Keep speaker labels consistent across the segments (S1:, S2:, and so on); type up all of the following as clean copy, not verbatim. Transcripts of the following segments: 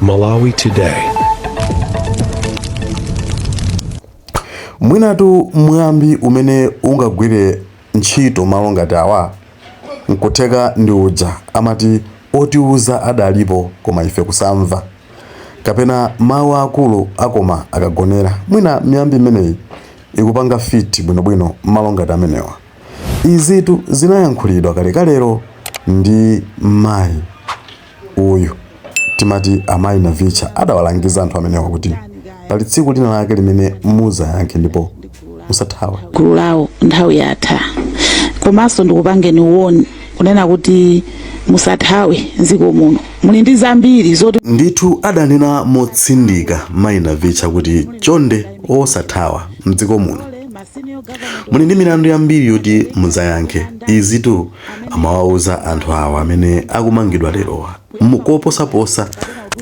S1: Malawi Today.
S2: Mwinatu mwambi umene ungagwire ntchito malo ngati awa nkutheka ndi uja amati otiuza adalipo koma ife kusamva, kapena mawu akulu akoma akagonera. Mwina miyambi imeneyi ikupanga fit bwinobwino malo ngati amenewa. Izitu zinayankhulidwa kalekalero ndi mayi uyu timati amayi Navicha adawalangiza anthu amenewa kuti pali tsiku lina lake limene muzayankhe ndipo musathawe.
S3: Gulu lawo nthawi yatha, komanso ndikupangeni warn kunena kuti musathawe mdziko muno, muli ndi zambiri zoti
S2: Ndithu adanena motsindika mayi Navicha kuti chonde osathawa mdziko muno, muli ndi milandu yambiri yoti mudzayankhe. Izitu amawauza anthu awa amene akumangidwa lerowa, koposaposa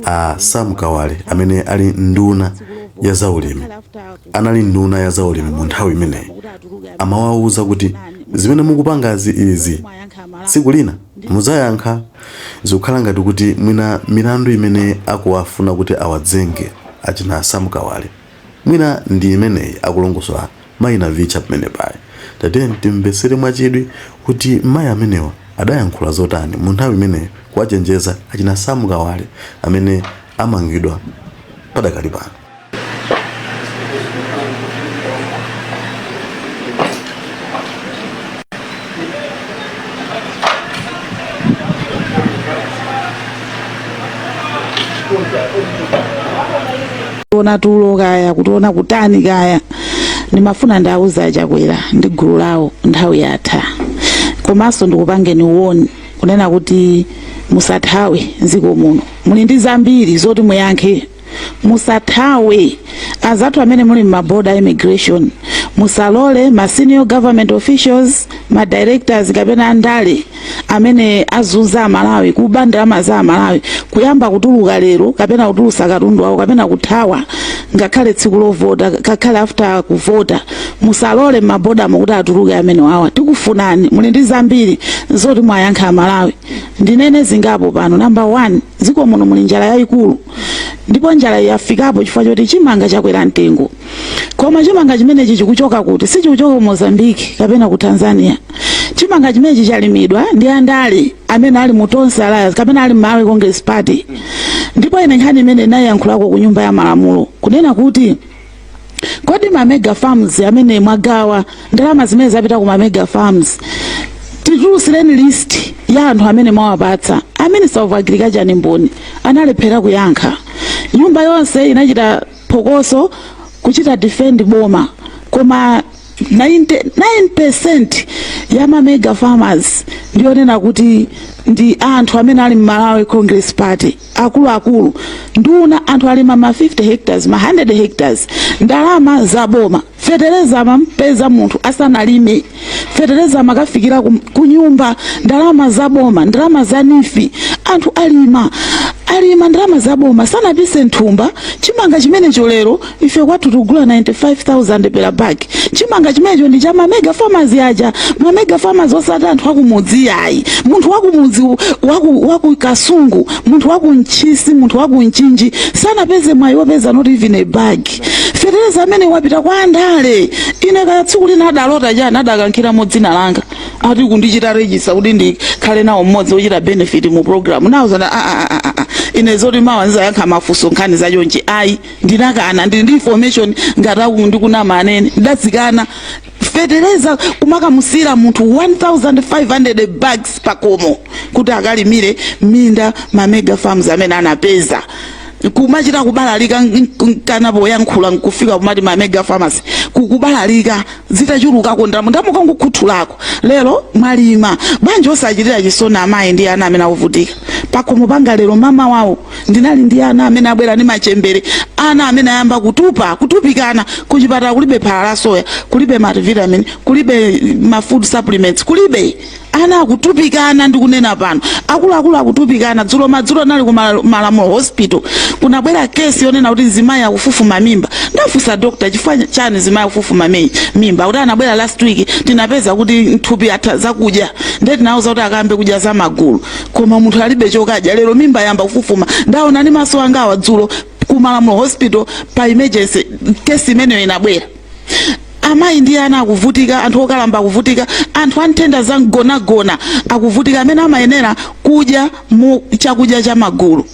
S2: a Sam Kawale amene ali nduna ya zaulimi, anali nduna ya zaulimi mu nthawi imeneyi. Amawauza kuti zimene mukupangazi izi tsiku lina mudzayankha. Zikukhala ngati kuti mwina milandu imene akuwafuna kuti awadzenge achina Sam Kawale mwina ndi imeneyi akulongosola mayi Navicha pamenepayi. Tatiyeni timvetsere mwachidwi kuti mayi amenewa adayankhula zotani mu nthawi imeneyo kuwachenjeza achina Sam Kawale amene amangidwa padakali pano.
S3: Ona tulo kaya kutiona kutani kaya, ndimafuna ndiwauze aChakwera ndi gulu lawo nthawi yatha, komanso ndikupangeni warn kunena kuti musathawe mdziko muno, muli ndi zambiri zoti muyankhe. Musathawe azathu amene muli m'maboda immigration, musalole ma senior government officials, ma directors kapena andale amene azunza Amalawi, kuba ndalama za Amalawi, kuyamba kutuluka lero kapena kutulusa katundu wawo kapena kuthawa ngakhale tsiku lovota, ngakhale after kuvota. Musalole m'mabodamo kuti atuluke amene wawa. Tikufunani, muli ndi zambiri zoti mwayankha Amalawi. Ndinene zingapo pano. Number one, dziko muno muli njala yayikulu, ndipo njala yafikapo chifukwa choti chimanga chakwera mtengo. Koma chimanga chimenechi chikuchoka kuti? Sichikuchoka ku Mozambique kapena ku Tanzania. Chimanga chimenechi chalimidwa ndi andale amene ali mu Tonse Alliance kapena ali Malawi Congress Party. Ndipo ine nkhani imene inayankhulako ku Nyumba ya Malamulo kunena kuti kodi ma mega farms amene mwagawa ndalama zimene zapita ku ma mega farms, titulusireni list ya anthu amene mwawapatsa. A Minister of Agriculture ni mboni, analephera kuyankha. Nyumba yonse inachita phokoso kuchita defend boma, koma 99% ya ma mega farmers ndionena kuti ndi anthu amene ali Malawi Congress Party, akuluakulu, nduna. Anthu alima ma 50 hectares, ma 100 hectares, ndalama za boma. Fetereza amampeza munthu asanalime, fetereza amakafikira ku nyumba, ndalama za boma, ndalama za NEEF. Anthu alima, alima ndalama za boma, sanapise nthumba. Chimanga chimenecho lero ife kwathu tikugula 95,000 per bag. Chimanga chimenecho ndi cha mamega farmers aja, mamega farmers, osati anthu akumudzi ayi. Munthu wakumudzi, waku Kasungu, munthu waku Ntchisi, munthu waku Mchinji sanapeze mwayi wopeza not even a bag. Fetereza amene wapita kwa andale. Ine kaya tsiku lina adalota chani, adakankhiramo dzina langa ati kundichita register kuti ndikhale nawo mmodzi wochita benefit mu program. Nawuzana a a a a, ine zoti mawa ndizayankha mafunso nkhani zachonchi ayi, ndinakana. Ndili ndi information, ngati aku ndikunama anene, ndadzikana. Fetereza kumakamusira munthu 1500 bags pakomo kuti akalimire minda, ma mega farms amene anapeza kumachita kubalalika kana poyankhula nkufika kumati ma mega farmers kukubalalika, zitachulukako ndalama ndamukangokhuthulako. Lero mwalima bwanji osachitira chisoni amayi ndi ana amene akuvutika pakhomo panga? Lero mama wawo ndinali ndi ana amene abwera ndi machembere, ana amene ayamba kutupa, kutupikana. Kuchipatala kulibe phala la soya, kulibe multivitamin, kulibe ma food supplements, kulibe. Ana akutupikana, ndikunena pano akuluakulu akutupikana. Dzulo madzulo anali ku Malamulo Hospital, kunabwera kesi yonena kuti mzimayi akufufuma mimba. Ndafunsa doctor, chifukwa chani zimayi kufufuma mimba? Kuti anabwera last week, tinapeza kuti mthupi atha zakudya, ndiye tinawuza kuti akambe kudya za magulu, koma munthu alibe chokadya. Lero mimba yamba kufufuma. Ndaona ndi maso angawa dzulo ku Malamulo Hospital pa emergency, kesi imeneyo inabwera. Amayi ndi ana akuvutika, anthu okalamba akuvutika, anthu anthenda za mgonagona akuvutika, amene amayenera kudya mu chakudya cha magulu.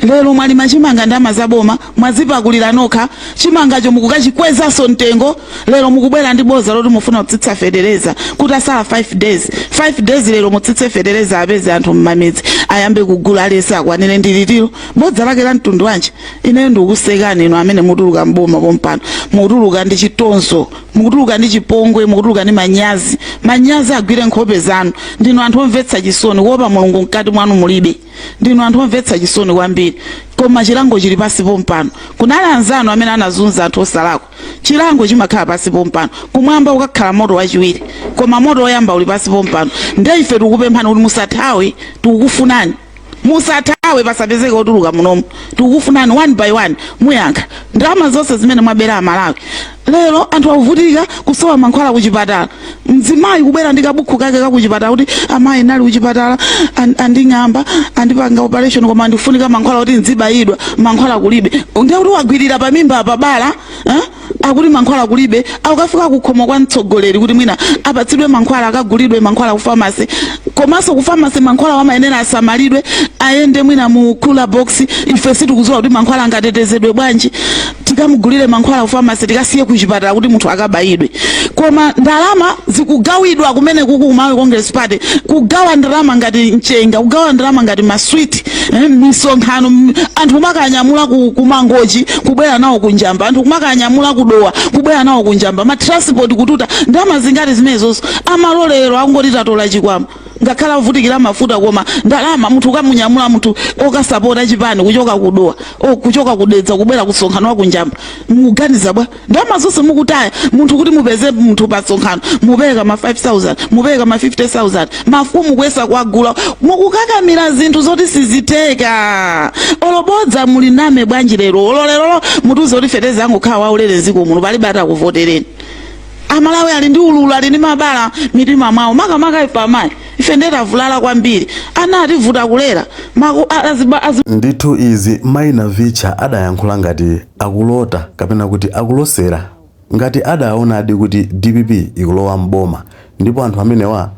S3: Lero mwalima chimanga, ndalama zaboma mwazipakulira nokha, chimangacho mukukachikwezanso mtengo. Lero mukubwera ndi boza loti mufuna kutsitsa fetereza kuti asala 5 days, 5 days. Lero mutsitse fetereza, apeze anthu mmamidzi ayambe kugula, alese akwanire ndilitiro. Bodza lake la mtundu wanji? Ineyo ndikukusekani inu amene mutuluka mboma pompano. Mukutuluka ndi chitonzo, mukutuluka ndi chipongwe, mukutuluka ndi manyazi. Manyazi agwire nkhope zanu. Ndinu anthu omvetsa chisoni. Kuopa Mulungu mkati mwanu mulibe. Ndinu anthu omvetsa chisoni kwambiri, koma chilango chili pasi pompano. Kunali anzanu amene anazunza anthu osalakwa. Chilango chimakhala pasi pompano. Kumwamba ukakhala moto wachiwiri, koma moto woyamba uli pasi pompano. Nde ife tikukupemphani kuti musathawe, tikukufunani. Musathawe, pasapezeke otuluka munomu. Tikukufunani one by one, muyankha ndalama zonse zimene mwabera Amalawi. Lero anthu akuvutika kusowa mankhwala kuchipatala. Mzimayi kubwera ndi kabukhu kake kakuchipatala kuti, "Amayi, nali kuchipatala, anding'amba, andipanga operation, koma ndifunika mankhwala kuti nzibayidwa, mankhwala kulibe." Ndiye kuti wagwirira pamimba pabala, eh? Akuti mankhwala kulibe. Akukafika kukhomo kwa mtsogoleri kuti mwina apatsidwe mankhwala, akagulidwe mankhwala ku pharmacy. Komanso ku pharmacy mankhwala wamayenera asamalidwe, ayende mwina mu cooler box. Ife sitikudziwa kuti mankhwala angatetezedwe bwanji. Tikamugulire mankhwala ku pharmacy, tikasiye kuchipatala kuti munthu akabayidwe. Koma ndalama zikugawidwa kumene kuku Malawi Congress Party, kugawa ndalama ngati mchenga, kugawa ndalama ngati maswiti, misonkhano, anthu kumakanyamula ku Mangochi kubwera nawo kunjamba, anthu kumakanyamula kudowa kubwera nawo kunjamba, ma transport kututa. Ndalama zingati zimenezonso? Amalolero akungoti tatola chikwama, ngakhala avutikira mafuta, koma ndalama munthu ukamunyamula munthu okasapota chipani kuchoka kudowa o kuchoka kudedza kubwera kusonkhano wa kunjamba, mukuganiza bwa? Ndalama zonse mukutaya munthu kuti mupeze munthu pa sonkhano, mupereka ma 5000, mupereka ma 50,000. Mafumu kuyesa kuagula, mukukakamira zinthu zoti siziteka. Olobodza muli name bwanji lero? Olo mutuze kuti fetereza angokhala waulere mdziko muno, palibe atakuvotereni. Amalawi ali ndi ululu, ali ndi mabala mitima mwawo, makamaka ife amayi. Ife ndetavulala kwambiri, ana ativuta kulera.
S2: Ndithu izi Mayi Navicha adayankhula ngati akulota kapena kuti akulosera, ngati adaonadi kuti DPP ikulowa mboma ndipo anthu amenewa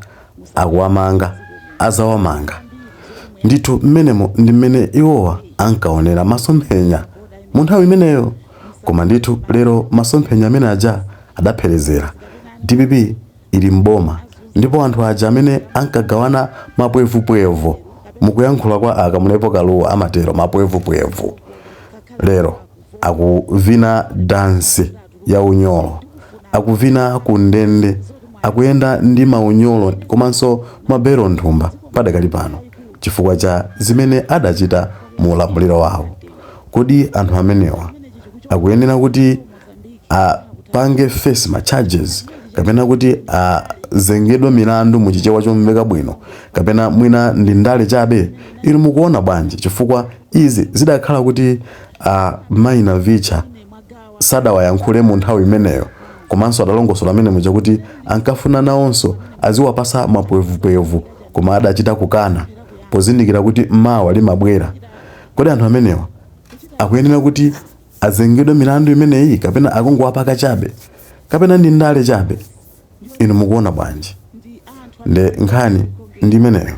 S2: akuwamanga, azawamanga ndithu. Mmenemo ndi mmene iwowa ankaonera masomphenya mu nthawi imeneyo. Koma ndithu lero masomphenya amene aja adapherezera. DPP ili mboma, ndipo anthu aja amene ankagawana mapwevupwevu, mukuyankhula kwa Akamulepo Kaluwa amatero mapwevupwevu, lero akuvina dansi ya unyolo, akuvina ku ndende, akuyenda ndi maunyolo komanso mabelo nthumba padakali pano chifukwa cha zimene adachita mu ulamuliro wawo. Kodi anthu amenewa akuyenera kuti apange face ma charges kapena kuti azengedwe milandu muchichewa chomveka bwino, kapena mwina ndi ndale chabe? Inu mukuona bwanji? Chifukwa izi zidakhala kuti Mayi Navicha sadawayankhule mu nthawi imeneyo, komanso adalongosola amene muja kuti ankafuna nawonso aziwapasa mapwevupwevu, koma adachita kukana pozindikira kuti mawa limabwera. Kodi anthu amenewa akuyenera kuti azengedwe milandu imeneyi, kapena akungowapaka chabe, kapena ndi ndale chabe? Inu mukuona bwanji? Nde nkhani ndi imeneyo.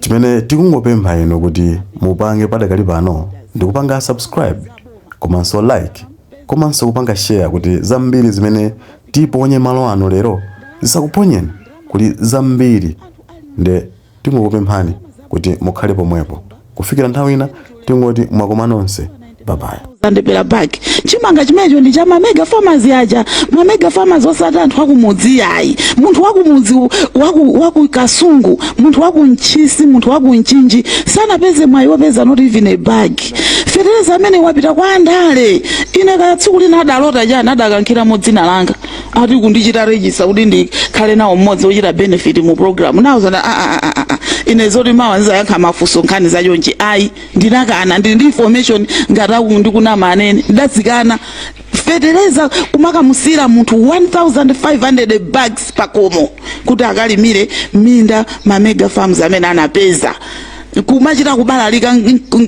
S2: Chimene tikungopempha inu kuti mupange padakali pano ndikupanga subscribe komanso like komanso kupanga share, kuti zambiri zimene tiponye malo ano lero zisakuponyeni. Kuli zambiri, nde tingokupemphani kuti mukhale pomwepo kufikira nthawi ina. Tingoti mwakoma nonse, bye bye.
S3: Andipera bag chimanga chimenecho ndi cha ma mega farmers aja, ma mega farmers, osati anthu akumudzi ayi. Munthu wakumudzi, waku Kasungu, munthu waku Ntchisi, munthu waku Mchinji sanapeze mwayi wopeza not even a bag. Fetereza amene wapita kwa andale. Ine kaya tsiku lina adalota chani, adakankhiramo dzina langa, ati kundichita register kuti ndikhale nawo mmodzi wochita benefit mu program nawo zana. Ah, ah, ah, ah. Ine zoti mawa ndizayankha mafunso nkhani zachonchi ayi, ndinakana. Ndili ndi information, ngati aku ndikunama anene, ndadzikana. Fetereza kumakamusira munthu 1500 bags pakomo kuti akalimire minda, ma mega farms amene anapeza. Kumachita kubalalika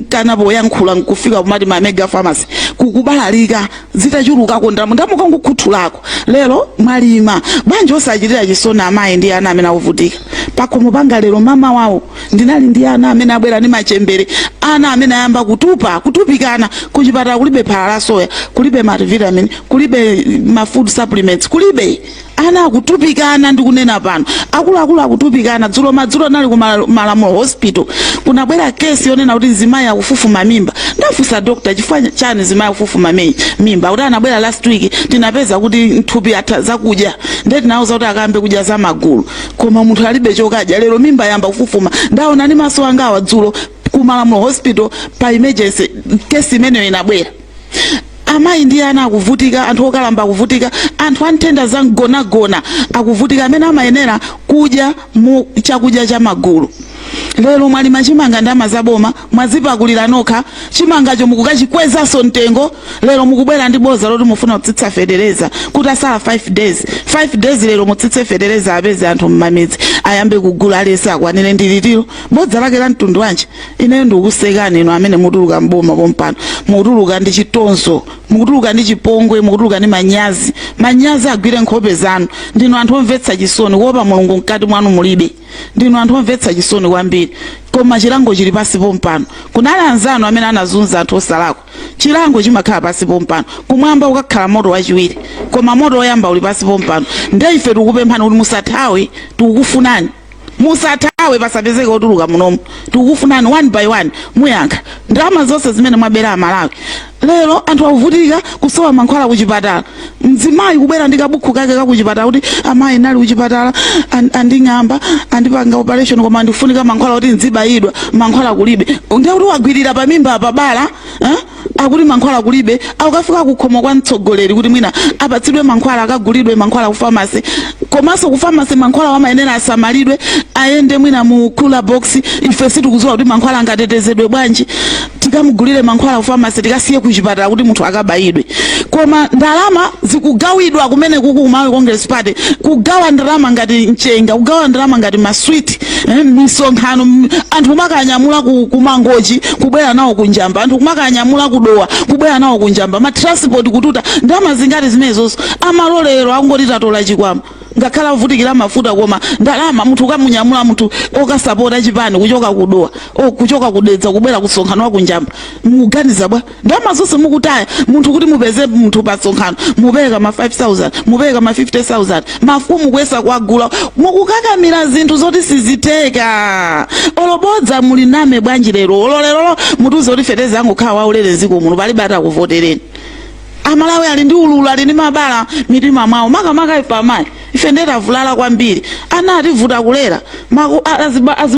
S3: kana poyankhula nkufika kumati ma mega farmers kukubalalika, zitachulukako ndalama ndamukangokhuthulako. Lero mwalima bwanji osachitira chisoni amayi ndi ana amene akuvutika pakhomo panga? Lero mama wawo ndinali ndi ana amene abwera ndi machembere, ana amene ayamba kutupa, kutupikana. Kuchipatala kulibe phala la soya, kulibe multivitamin, kulibe ma food supplements, kulibe. Ana akutupikana, ndikunena pano akuluakulu akutupikana. Dzulo madzulo nali ku Malamulo Hospital, kunabwera kesi yonena kuti mzimayi akufufuma mimba. Ndafunsa doctor, chifukwa chani zimayi akufufuma mimba? Kuti anabwera last week, tinapeza kuti mthupi atha zakudya, ndiye tinawuza kuti akambe kudya za magulu, koma munthu alibe chokadya. Lero mimba yamba kufufuma. Ndaona ndi maso angawa dzulo ku Malamulo Hospital pa emergency, kesi imeneyo inabwera. Amayi ndi ana akuvutika, anthu okalamba akuvutika, anthu anthenda za mgonagona akuvutika, amene amayenera kudya mu chakudya cha magulu. Lero mwalima chimanga, ndalama zaboma mwazipakulira nokha, chimangacho mukukachikwezanso mtengo. Lero mukubwera ndi boza loti mufuna kutsitsa fetereza kuti asala 5 days, 5 days. Lero mutsitse fetereza, apeze anthu mmamidzi ayambe kugula, alese akwanire ndilitiro. Bodza lake la mtundu wanji? Ineyo ndikukusekani inu amene mutuluka mboma pompano. Mukutuluka ndi chitonzo, mukutuluka ndi chipongwe, mukutuluka ndi manyazi. Manyazi agwire nkhope zanu. Ndinu anthu omvetsa chisoni, kuopa Mulungu mkati mwanu mulibe. Ndinu anthu omvetsa chisoni kwambiri, koma chilango chili pasi pompano. Kunali anzanu amene anazunza anthu osalakwa. Chilango chimakhala pasi pompano. Kumwamba ukakhala moto wachiwiri, koma moto woyamba uli pasi pompano. Nde ife tikukupemphani kuti musathawe, tikukufunani. Musathawe, pasapezeke otuluka munomu. Tikukufunani one by one, muyankha ndalama zonse zimene mwabera Amalawi. Lero anthu akuvutika kusowa mankhwala kuchipatala. Mzimayi kubwera ndi kabukhu kake kakuchipatala kuti, "Amayi, nali kuchipatala, anding'amba, andipanga operation, koma ndikufunika mankhwala kuti nzibayidwa, mankhwala kulibe." Ndiye kuti wagwirira pamimba pabala, eh? Akuti mankhwala kulibe. Akukafika kukhomo kwa mtsogoleri kuti mwina apatsidwe mankhwala, akagulidwe mankhwala ku pharmacy. Komanso ku pharmacy mankhwala wamayenera asamalidwe, ayende mwina mu cooler box. Ife sitikudziwa kuti mankhwala angatetezedwe bwanji. Tikamugulire mankhwala ku pharmacy, tikasiye kuchipatala kuti munthu akabayidwe. Koma ndalama zikugawidwa kumene kuku Malawi Congress Party, kugawa ndalama ngati mchenga, kugawa ndalama ngati maswiti, misonkhano, anthu kumakanyamula ku Mangochi kubwera nawo kunjamba, anthu kumakanyamula kudowa kubwera nawo kunjamba, ma transport kututa. Ndalama zingati zimenezonso? Amalolero akungoti tatola chikwama, ngakhala avutikira mafuta, koma ndalama munthu ukamunyamula munthu okasapota chipani kuchoka kudowa o kuchoka kudedza kubwera kusonkhano wa kunjamba, mukuganiza bwa? Ndalama zonse mukutaya. Munthu kuti mupeze munthu pa sonkhano, mupereka ma 5000, mupereka ma 50,000. Mafumu kuyesa kuagula, mukukakamira zinthu zoti siziteka. Olobodza muli name bwanji lero? Olo lerolo mutiuze kuti fetereza angokhala waulere mdziko muno, palibe atakuvotereni. Amalawi ali ndi ululu, ali ndi mabala mitima mwawo, makamaka ife amayi. Ife ndetavulala kwambiri, ana ativuta kulera.